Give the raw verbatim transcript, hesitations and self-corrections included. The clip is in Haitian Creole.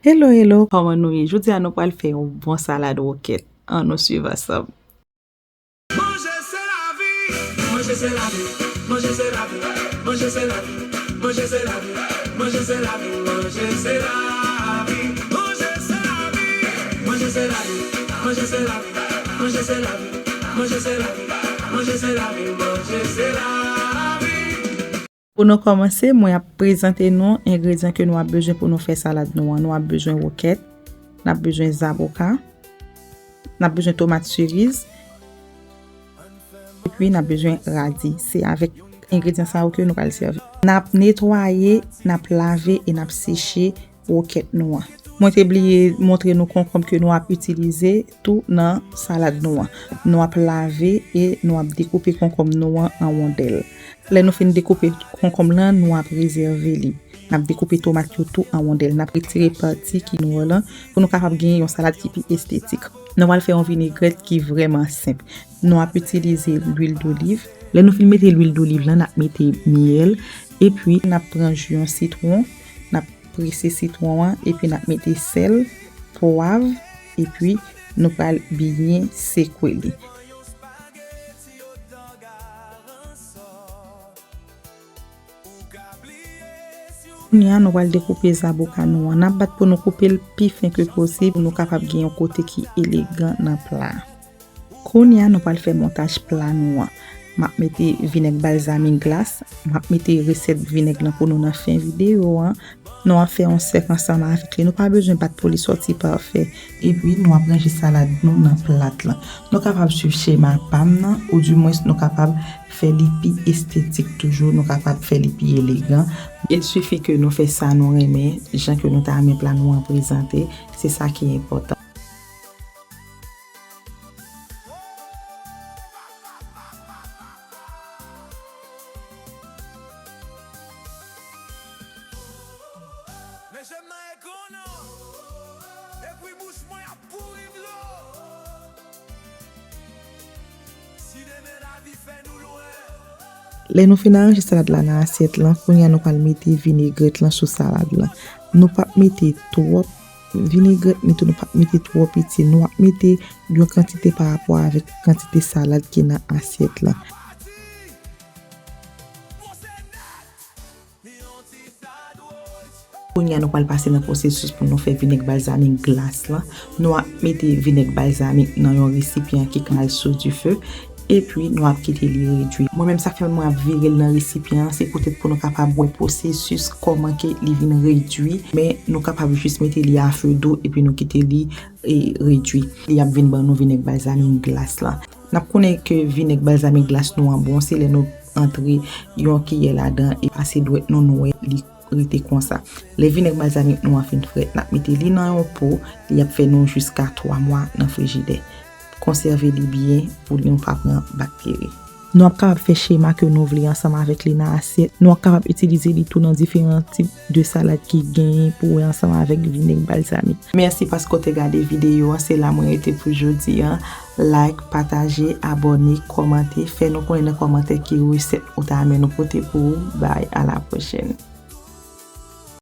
Hello, hello, kòman nou ye? Jodi a nou pral fè yon bon salad wokèt. Ann nou swiv ansanm. Manje se lavi, manje se lavi, manje se lavi, manje se lavi, manje se lavi, manje se lavi, manje se lavi, manje se lavi, manje se lavi, manje se lavi, manje se lavi, manje se lavi, manje se lavi, manje se lavi. Pou nou kòmanse, mwen ap prezante nou engredyan ke nou ap bezwen pou nou fè salad nou an. Nou ap bezwen wokèt, n ap bezwen zaboka, n ap bezwen tomat seriz, epi n ap bezwen radi. Se avèk engredyan sa yo ke nou pral sèvi. N ap netwaye, n ap lave e n ap seche wokèt nou an. Mwen te bliye montre nou konkonm ke nou ap itilize tou nan salad nou an. Nou ap lave e nou ap dekoupe konkonm nou an an wondèl. Lè nou fin dekoupe konkonm lan, nou ap rezève li. N ap dekoupe tomat yo tou an wondèl. N ap retire pati ki nwa lan pou nou kapab genyen yon salad ki pi estetik. Nou pral fè yon vinegrèt ki vrèman senp. Nou ap itilize lwil doliv. Lè nou fin mete lwil doliv lan, n ap mete myèl, epi n ap pran ji yon sitwon, n ap prese sitwon an, epi n ap mete sèl, pwav, epi nou pral byen sekwe li. Kounye a, nou pral dekoupe zaboka nou an. N ap bat pou nou koupe l pi fen ke posib, pou nou kapab gen yon kote ki elegan nan pla a. Kounye a, nou pral fè montaj pla nou an. M ap mete vinèg balzamik glas, m ap mete resèt vinèg lan pou nou nan fen videyo an. Nou ap fè yon sèk ansanm avèk li. Nou pa bezwen bat pou li sòti pafè. Epi, nou ap ranje salad nou nan plat lan. Nou kapab swiv chema pa m nan, oudimwens nou kapab fè li pi estetik toujou, nou kapab fè li pi elegan. Il sifi ke nou fè sa nou renmen, jan ke nou ta renmen pla nou an prezante, se sa ki enpòtan. Men je m nan ekran nan, epi bouch mwen ap kouri dlo. Si demen lavi fè nou lwen. Lè nou fin aranje salad la nan asyèt lan, kounye a nou pral mete vinegrèt lan sou salad lan. Nou p ap mete twòp vinegrèt, men tou nou p ap mete twò piti. Nou ap mete yon kantite pa rapò avèk kantite salad ki nan asyèt lan. Kounye a, nou pral pase nan pwosesis pou nou fè vinèg balzamik glas lan. Nou ap mete vinèg balzamik nan yon resipyan ki kal sou dife, epi nou ap kite li redwi. Mwen menm, sa k fè mwen ap vire l nan resipyan an, se poutèt pou nou kapab wè pwosesis kòman ke li vin redwi, men nou kapab jis mete li a fe dou epi nou kite li, e, redwi. Li ap vin ban nou vinèg balzamik glas lan. N ap konnen ke vinèg balzamik glas nou an bon, se lè nou antre yon kiyè ladan e pase dwèt nou, nou wè li rete konsa. Lè vinèg balzamik nou an fin frèt, n ap mete li nan yon po, li ap fè nou jiska twa mwa nan frijidè. Konsève li byen pou nou pa pran bakteri. Nou ap kapab fè chema ke nou vle ansanm avèk li nan asyèt. Nou ap kapab itilize li tou nan diferan tip de salad ki genyen pou wè ansanm avèk vinèg balzamik. Mèsi paske w te gade videyo an. Se la mwen rete pou jodi an. Like, pataje, abòne, kòmante, fè nou konnen nan kòmantè ki resèt ou ta renmen nou pote pou ou. Bye, à la prochaine.